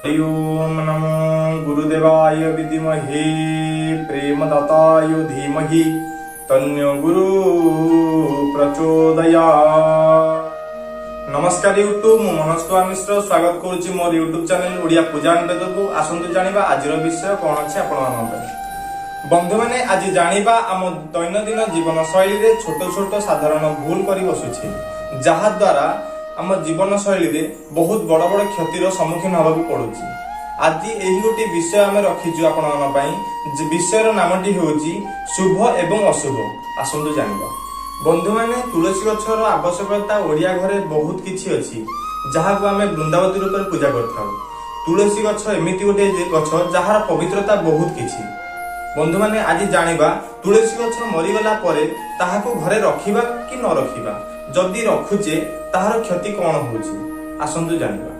ହରି ଓମ୍ ନମୋ ଗୁରୁଦେବାୟ ବିଦ୍ମହେ ପ୍ରେମଦାତାୟ ଧୀମହି ତନ୍ନୋ ଗୁରୁ ପ୍ରଚୋଦୟାତ୍। ନମସ୍କାର ୟୁଟ୍ୟୁବ, ମୁଁ ମନୋଜ କୁମାର ମିଶ୍ର ସ୍ୱାଗତ କରୁଛି ମୋର ୟୁଟ୍ୟୁବ ଚ୍ୟାନେଲ ଓଡ଼ିଆ ପୂଜା ବେଦକୁ। ଆସନ୍ତୁ ଜାଣିବା ଆଜିର ବିଷୟ କଣ ଅଛି ଆପଣମାନଙ୍କ ପାଇଁ। ବନ୍ଧୁମାନେ, ଆଜି ଜାଣିବା ଆମ ଦୈନନ୍ଦିନ ଜୀବନ ଶୈଳୀରେ ଛୋଟ ଛୋଟ ସାଧାରଣ ଭୁଲ କରି ବସୁଛେ, ଯାହା ଦ୍ୱାରା ଆମ ଜୀବନ ଶୈଳୀରେ ବହୁତ ବଡ ବଡ କ୍ଷତିର ସମ୍ମୁଖୀନ ହେବାକୁ ପଡୁଛି। ଆଜି ଏହି ଗୋଟିଏ ବିଷୟ ଆମେ ରଖିଛୁ ଆପଣମାନଙ୍କ ପାଇଁ ଯେ ବିଷୟର ନାମଟି ହେଉଛି ଶୁଭ ଏବଂ ଅଶୁଭ। ଆସନ୍ତୁ ଜାଣିବା। ବନ୍ଧୁମାନେ, ତୁଳସୀ ଗଛର ଆବଶ୍ୟକତା ଓଡ଼ିଆ ଘରେ ବହୁତ କିଛି ଅଛି, ଯାହାକୁ ଆମେ ବୃନ୍ଦାବତୀ ରୂପରେ ପୂଜା କରିଥାଉ। ତୁଳସୀ ଗଛ ଏମିତି ଗୋଟିଏ ଗଛ ଯାହାର ପବିତ୍ରତା ବହୁତ କିଛି। ବନ୍ଧୁମାନେ, ଆଜି ଜାଣିବା ତୁଳସୀ ଗଛ ମରିଗଲା ପରେ ତାହାକୁ ଘରେ ରଖିବା କି ନ ରଖିବା, ଯଦି ରଖୁଛେ ତାହାର କ୍ଷତି କଣ ହଉଛି। ଆସନ୍ତୁ ଜାଣିବା।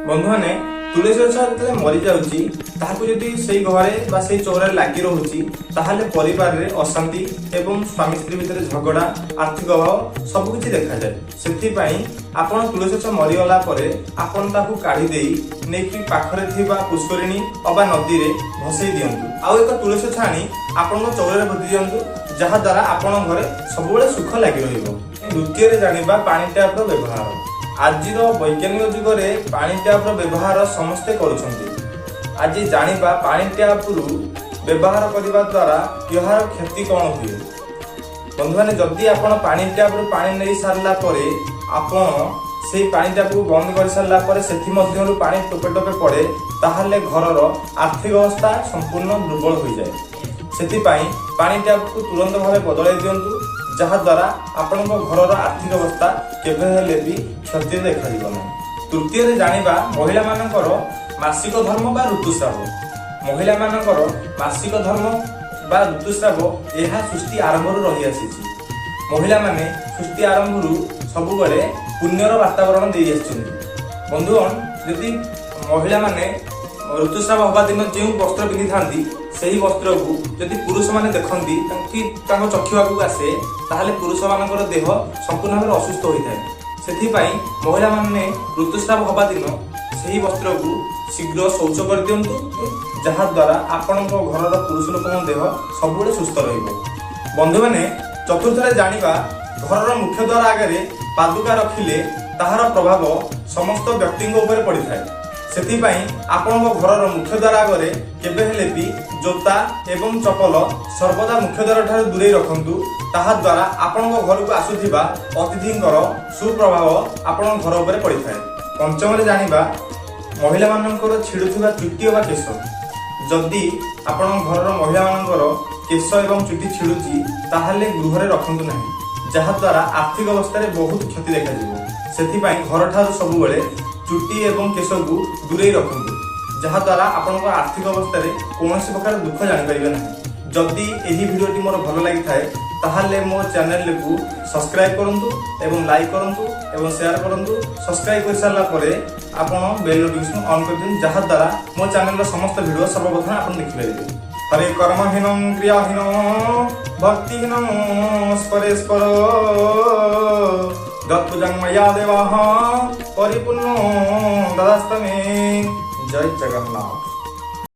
ବନ୍ଧୁମାନେ, ତୁଳସୀ ଗଛ ଯେତେବେଳେ ମରିଯାଉଛି, ତାହାକୁ ଯଦି ସେଇ ଘରେ ବା ସେଇ ଚଉରାରେ ଲାଗି ରହୁଛି, ତାହେଲେ ପରିବାରରେ ଅଶାନ୍ତି ଏବଂ ସ୍ୱାମୀ ସ୍ତ୍ରୀ ଭିତରେ ଝଗଡ଼ା, ଆର୍ଥିକ ଅଭାବ ସବୁ କିଛି ଦେଖାଯାଏ। ସେଥିପାଇଁ ଆପଣ ତୁଳସୀ ଗଛ ମରିଗଲା ପରେ ଆପଣ ତାକୁ କାଢି ଦେଇ ନେଇକି ପାଖରେ ଥିବା ପୁଷ୍କରିଣୀ ଅବା ନଦୀରେ ଭସେଇ ଦିଅନ୍ତୁ। ଆଉ ଏକ ତୁଳସୀ ଗଛ ଆଣି ଆପଣଙ୍କ ଚଉରାରେ ପୋତି ଦିଅନ୍ତୁ, ଯାହାଦ୍ୱାରା ଆପଣଙ୍କ ଘରେ ସବୁବେଳେ ସୁଖ ଲାଗି ରହିବ। ଦ୍ୱିତୀୟରେ ଜାଣିବା ପାଣି ଟ୍ୟାପର ବ୍ୟବହାର। ଆଜିର ବୈଜ୍ଞାନିକ ଯୁଗରେ ପାଣି ଟ୍ୟାପର ବ୍ୟବହାର ସମସ୍ତେ କରୁଛନ୍ତି। ଆଜି ଜାଣିବା ପାଣି ଟ୍ୟାପରୁ ବ୍ୟବହାର କରିବା ଦ୍ୱାରା ଏହାର କ୍ଷତି କଣ ହୁଏ। ବନ୍ଧୁମାନେ, ଯଦି ଆପଣ ପାଣି ଟ୍ୟାପରୁ ପାଣି ନେଇ ସାରିଲା ପରେ, ଆପଣ ସେଇ ପାଣି ଟ୍ୟାପକୁ ବନ୍ଦ କରିସାରିଲା ପରେ ସେଥିମଧ୍ୟରୁ ପାଣି ଟୋପେ ଟୋପେ ପଡ଼େ, ତାହେଲେ ଘରର ଆର୍ଥିକ ଅବସ୍ଥା ସମ୍ପୂର୍ଣ୍ଣ ଦୁର୍ବଳ ହୋଇଯାଏ। ସେଥିପାଇଁ ପାଣି ଟ୍ୟାପକୁ ତୁରନ୍ତ ଭାବେ ବଦଳାଇ ଦିଅନ୍ତୁ, ଯାହାଦ୍ୱାରା ଆପଣଙ୍କ ଘରର ଆର୍ଥିକ ଅବସ୍ଥା କେବେ ହେଲେ ବି କ୍ଷତିରେ ଦେଖାଯିବ ନାହିଁ। ତୃତୀୟରେ ଜାଣିବା ମହିଳାମାନଙ୍କର ମାସିକ ଧର୍ମ ବା ଋତୁସ୍ରାବ। ମହିଳାମାନଙ୍କର ମାସିକ ଧର୍ମ ବା ଋତୁସ୍ରାବ, ଏହା ସୃଷ୍ଟି ଆରମ୍ଭରୁ ରହିଆସିଛି। ମହିଳାମାନେ ସୃଷ୍ଟି ଆରମ୍ଭରୁ ସବୁବେଳେ ପୁଣ୍ୟର ବାତାବରଣ ଦେଇ ଆସିଛନ୍ତି। ବନ୍ଧୁଗଣ, ଯଦି ମହିଳାମାନେ ଋତୁସ୍ରାବ ହେବା ଦିନ ଯେଉଁ ବସ୍ତ୍ର ପିନ୍ଧିଥାନ୍ତି, ସେହି ବସ୍ତ୍ରକୁ ଯଦି ପୁରୁଷମାନେ ଦେଖନ୍ତି କି ତାଙ୍କ ଚକ୍ଷୁ ଆଗକୁ ଆସେ, ତାହେଲେ ପୁରୁଷମାନଙ୍କର ଦେହ ସମ୍ପୂର୍ଣ୍ଣ ଭାବରେ ଅସୁସ୍ଥ ହୋଇଥାଏ। ସେଥିପାଇଁ ମହିଳାମାନେ ଋତୁସ୍ରାବ ହେବା ଦିନ ସେହି ବସ୍ତ୍ରକୁ ଶୀଘ୍ର ଶୌଚ କରିଦିଅନ୍ତୁ, ଯାହାଦ୍ୱାରା ଆପଣଙ୍କ ଘରର ପୁରୁଷ ଲୋକଙ୍କ ଦେହ ସବୁବେଳେ ସୁସ୍ଥ ରହିବ। ବନ୍ଧୁମାନେ, ଚତୁର୍ଥରେ ଜାଣିବା ଘରର ମୁଖ୍ୟ ଦ୍ୱାର ଆଗରେ ପାଦୁକା ରଖିଲେ ତାହାର ପ୍ରଭାବ ସମସ୍ତ ବ୍ୟକ୍ତିଙ୍କ ଉପରେ ପଡ଼ିଥାଏ। ସେଥିପାଇଁ ଆପଣଙ୍କ ଘରର ମୁଖ୍ୟ ଦ୍ୱାର ଆଗରେ କେବେ ହେଲେ ବି ଜୋତା ଏବଂ ଚପଲ ସର୍ବଦା ମୁଖ୍ୟ ଦ୍ୱାର ଠାରୁ ଦୂରେଇ ରଖନ୍ତୁ। ତାହା ଦ୍ୱାରା ଆପଣଙ୍କ ଘରକୁ ଆସୁଥିବା ଅତିଥିଙ୍କର ସୁପ୍ରଭାବ ଆପଣଙ୍କ ଘର ଉପରେ ପଡ଼ିଥାଏ। ପଞ୍ଚମରେ ଜାଣିବା ମହିଳାମାନଙ୍କର ଛିଡୁଥିବା ଚୁଟି ଅବା କେଶ। ଯଦି ଆପଣଙ୍କ ଘରର ମହିଳାମାନଙ୍କର କେଶ ଏବଂ ଚୁଟି ଛିଡୁଛି, ତାହେଲେ ଗୃହରେ ରଖନ୍ତୁ ନାହିଁ, ଯାହାଦ୍ୱାରା ଆର୍ଥିକ ଅବସ୍ଥାରେ ବହୁତ କ୍ଷତି ଦେଖାଯିବ। ସେଥିପାଇଁ ଘରଠାରୁ ସବୁବେଳେ ଚୁଟି ଏବଂ କେଶକୁ ଦୂରେଇ ରଖନ୍ତୁ, ଯାହାଦ୍ୱାରା ଆପଣଙ୍କ ଆର୍ଥିକ ଅବସ୍ଥାରେ କୌଣସି ପ୍ରକାର ଦୁଃଖ ଜାଣିପାରିବେ ନାହିଁ। ଯଦି ଏହି ଭିଡ଼ିଓଟି ମୋର ଭଲ ଲାଗିଥାଏ, ତାହେଲେ ମୋ ଚ୍ୟାନେଲକୁ ସବସ୍କ୍ରାଇବ କରନ୍ତୁ ଏବଂ ଲାଇକ୍ କରନ୍ତୁ ଏବଂ ସେୟାର କରନ୍ତୁ। ସବସ୍କ୍ରାଇବ କରିସାରିଲା ପରେ ଆପଣ ବେଲ୍ ନୋଟିଫିକେସନ ଅନ୍ କରିଦିଅନ୍ତୁ, ଯାହାଦ୍ୱାରା ମୋ ଚ୍ୟାନେଲର ସମସ୍ତ ଭିଡ଼ିଓ ସର୍ବପ୍ରଥମେ ଆପଣ ଦେଖିପାରିବେ। ହରେ କର୍ମହୀନ କ୍ରିୟାହୀନ ଭକ୍ତିହୀନ ସ୍ପରେଶ୍ୱର ଯତ୍ପୂଜାଂ ମୟା ଦେବାଃ ପରିପୂର୍ଣ୍ଣ ତଦାସ୍ତୁ ମେ। ଜୟ ଜଗନ୍ନାଥ।